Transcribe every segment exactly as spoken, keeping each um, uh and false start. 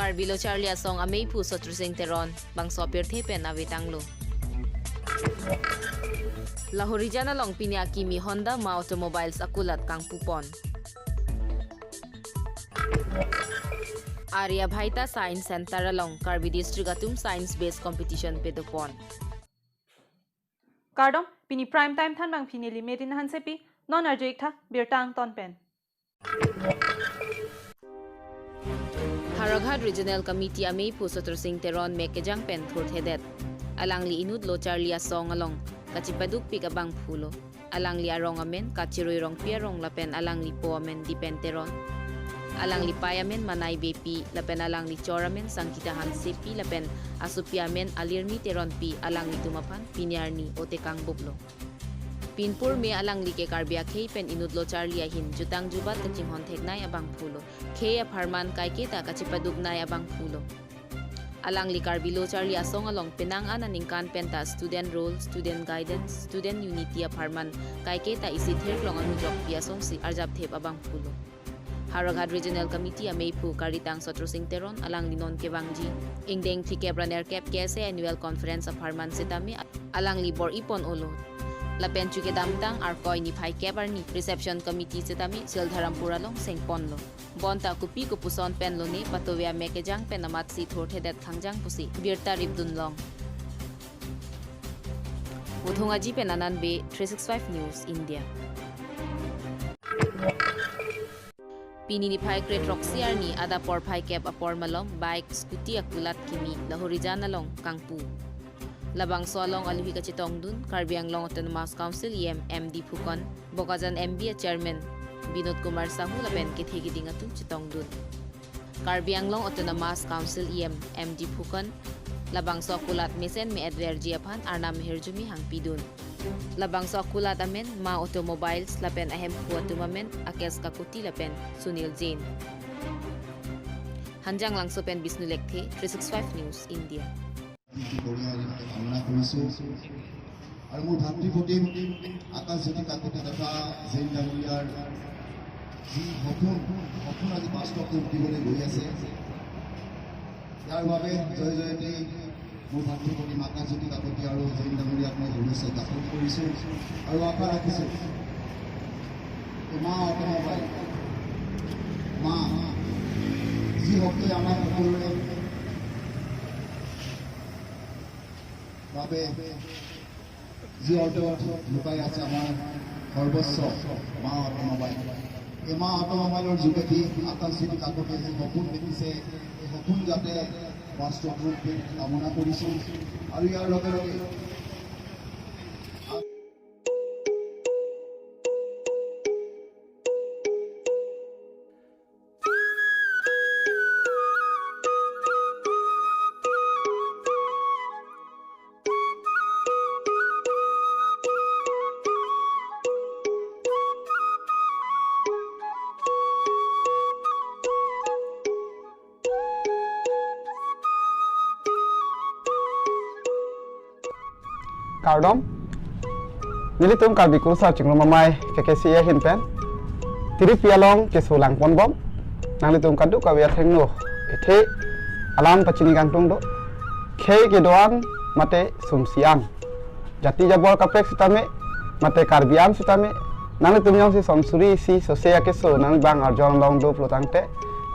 Karbi Lo Charli Asong ameiphu Sotro Sing Teron bangso apirthe pen avetanglo. Lahorijan along pini akimi Honda Ma Automobiles akulat kangpupon. Aryabhata Science Center along Karbi District atum Science Based Competition pedopon. Kardom, pini Prime Time thanbang pini Lime Din Hansepi, non arju-ik tha birta angton pen. Howraghat Regional Committee ameiphu Sotro Sing Teron mek kejang pen thurthedet. Alangli inut Lo Charli Asong along kachepadukpik abangphulo. Alangli arong amen Kachirui Rongpi arong lapen alanglipo amen Dipen Teron. Alanglipei amen Manai Beypi lapen alanglichor amen Sangkita Hansepi lapen asopi amen Alirmi Teronpi, alanglitum aphan pini arni ote kangbuplo. Pinpur me alangli ke Karbi akhei pen inut Lo Charli ahin jutang jubat kachinghon theknei abangphulo. Khei apharman kaiketa kachepaduknei abangphulo. Alangli Karbi Lo Charli Asong along penang an aningkan penta student role, student guidance, student unity apharman kaiketa isi thirklong anujokpi asonsi arjapthip abangphulo. Howraghat Regional Committee ameiphu Karitang Sotro Sing Teron alangli non kevangji ingdeng phlikep ra nerkep K S A Annual Conference apharman sitame alangli bor-ipon-olo. Lapen chu kedamtang Arkoi niphai kep arni Reception Committee sitame Sildharampur along sengponlo. Bonta kopi kopuson pen lone patove amek kejang pen amatsi thurthedet khangjang pusi birta ripdunlong. Wuthung Aji pen Anand Bey, three six five News India. Pini niphai kre-throksi arni adap porphai kep apor malom bike, scooty akulat kimi Lahorijan along kangpu. Labangso along aluhi kachetongdun Karbi Anglong Autonomous Council E M M D Phukan, Bokajan M B a Chairman Binod Kumar Sahu lapen kethe keding atum chetongdun. Karbi Anglong Autonomous Council E M M D Phukan labangso akulat mesen me-etverji aphan arnam hirjume hangpidun. Labangso akulat amen Ma Automobiles lapen ahemphu atum amen Akesh Kakuti lapen Sunil Jain. Hanjanglangso pen Bishnu Lekthe, three six five News India. কি কৰি আহিম কামনা কৰিছো। আৰু মোৰ ভাতৃ প্ৰতি আকাশ জ্যোতি কাকতি তথা জৈন ডাঙৰীয়াৰ যি সপোন, সপোন আজি বাস্তৱ ৰূপ দিবলৈ গৈ আছে। ইয়াৰ বাবে জয় জয়তে মোৰ ভাতৃ প্ৰতি আকাশ জ্যোতি কাকতি আৰু জৈন ডাঙৰীয়াক মই শুভেচ্ছা জ্ঞাপন কৰিছো আৰু আশা ৰাখিছো যে মা অটমোবাইল, মা যি শক্তিয়ে আমাৰ সকলোৰে বাবে যি অৰ্থ লুকাই আছে আমাৰ সৰ্বস্ব মা অটমোবাইল। এই মা অটমোবাইলৰ যোগেদি আকাশ জ্যোতি কাকতিয়ে যি সপোন দেখিছে, এই সপোন যাতে বাস্তৱ ৰূপ দিয়ে কামনা কৰিছো। আৰু ইয়াৰ লগে লগে Kardom. Nelitum Karbi Kurusar Chingrum Amei K K C A ahin pen tiripi along keso langponbom. Nanglitum kadokave athengno ethe alam pachini kangtung do. Khei kedo-an mate sumsi an, jati jabor kaprek sitame mate Karbi an sitame, nanglitum jongsi som suri isi sose akeso nangli abang arjon long do pulotangte,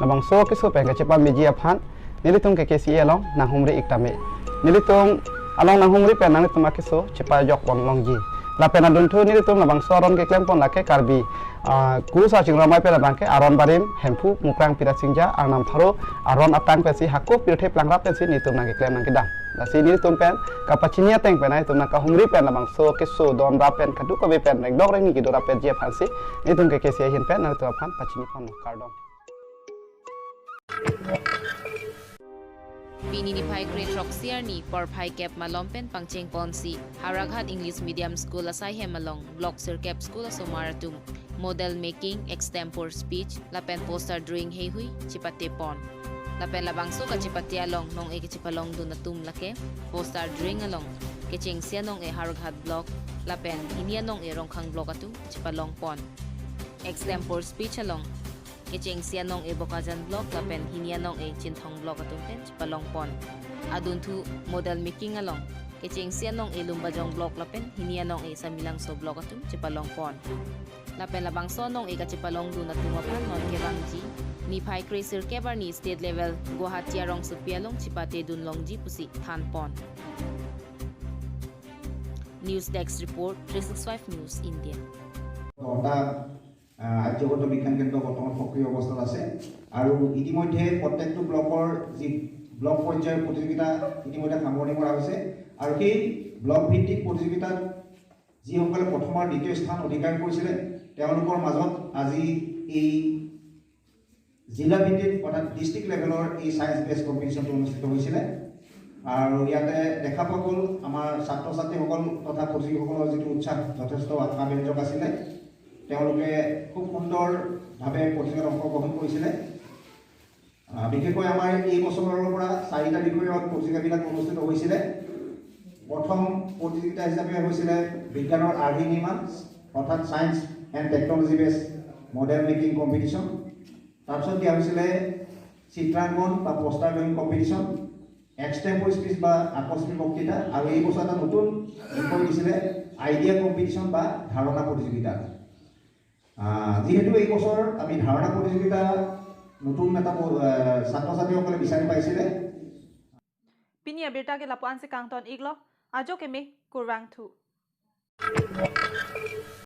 labangso akeso pen kachepameji aphan nelitum K K C A along nanghumri-ik tame. Nelitum along nanghumri pen nanglitum akeso chepajokpon longji. Lapen adunthu nelitum labangso aron keklempon lake Karbi, ah, Kurusar Chingrum Amei pen abangke aron barim Hemphu Mukrang Pirat Singja arnam tharo aron atang pensi hako pirthe plangrap pensi nelitum nangkeklem nangkedam. Lasi nelitum pen kapachini ateng pen nelitum nangkahumri pen labangso keso donrap pen kadokave pen rengdok rengni kedo rap penji aphansi nelitum K K C A ahin pen nelitum aphan pachiniponlo. Kardom. Pini niphai kre-throksi arni porphai kep malom pen pangchengponsi Howraghat English Medium School asaihem along Block sirkep school asomar atum model making, extempore speech lapen poster drawing heihui chepatepon. Lapen labangso kachepate along nong-e kachepalongdun atum lake poster drawing along kechengsi anong-e Howraghat Block lapen hini anong-e Rongkhang Block atum chepalongpon. Extempore speech along kechengsi anong-e Bokajan Block lapen hini anong-e Chinthong Block atum pen chepalongpon. Adunthu model making along kechengsi anong-e Lumbajong Block lapen hini anong-e Samelangso Block atum chepalongpon. Lapen labangso anong-e kachepalongdun atum aphan non kevangji niphai kre-sirkep arni state level Guwahati arongsopi along chepatedun longji pusi thanpon. News Desk Report, three six five News India. ঘণ্টা আহ, আৰ্যভট্ট বিজ্ঞান কেন্দ্ৰ বৰ্তমান সক্ৰিয় অৱস্থাত আছে আৰু ইতিমধ্যে প্ৰত্যেকটো ব্লকৰ যি ব্লক পৰ্যায়ৰ প্ৰতিযোগিতা ইতিমধ্যে সামৰণি কৰা হৈছে আৰু সেই ব্লক ভিত্তিক প্ৰতিযোগিতাত যিসকলে প্ৰথম আৰু দ্বিতীয় স্থান অধিকাৰ কৰিছিলে তেওঁলোকৰ মাজত আজি এই জিলা ভিত্তিক অৰ্থাৎ ডিষ্ট্ৰিক্ট লেভেলৰ এই ছায়েন্স বেচ কম্পিটিশ্যনটো অনুষ্ঠিত হৈছিলে আৰু ইয়াতে দেখা পোৱা গ'ল আমাৰ ছাত্ৰ ছাত্ৰীসকল তথা প্ৰতিযোগীসকলৰ যিটো উৎসাহ যথেষ্ট আশাব্যঞ্জক আছিলে। তেওঁলোকে খুব সুন্দৰভাৱে প্ৰতিযোগিতাত অংশগ্ৰহণ কৰিছিলে। আহ, বিশেষকৈ আমাৰ এই বছৰৰ পৰা চাৰিটা বিষয়ত প্ৰতিযোগিতাবিলাক অনুষ্ঠিত হৈছিলে। প্ৰথম প্ৰতিযোগিতা হিচাপে হৈছিলে বিজ্ঞানৰ আৰ্হি নিৰ্মাণ অৰ্থাৎ Science and Technology Based Model Making Competition। তাৰপিছত দিয়া হৈছিলে চিত্ৰাংকন বা poster drawing competition, extempore speech বা আকস্মিক বক্তৃতা আৰু এই বছৰ এটা নতুন বিষয় দিছিলে আইডিয়া কম্পিটিশ্যন বা ধাৰণা প্ৰতিযোগিতা। আহ, যিহেতু এই বছৰ আমি ধাৰণা প্ৰতিযোগিতা নতুন এটা প- আহ, ছাত্ৰ ছাত্ৰীসকলে বিচাৰি পাইছিলে। Pini abirta ke lapu-an si kangton iklo, ajo keme kurvangthu.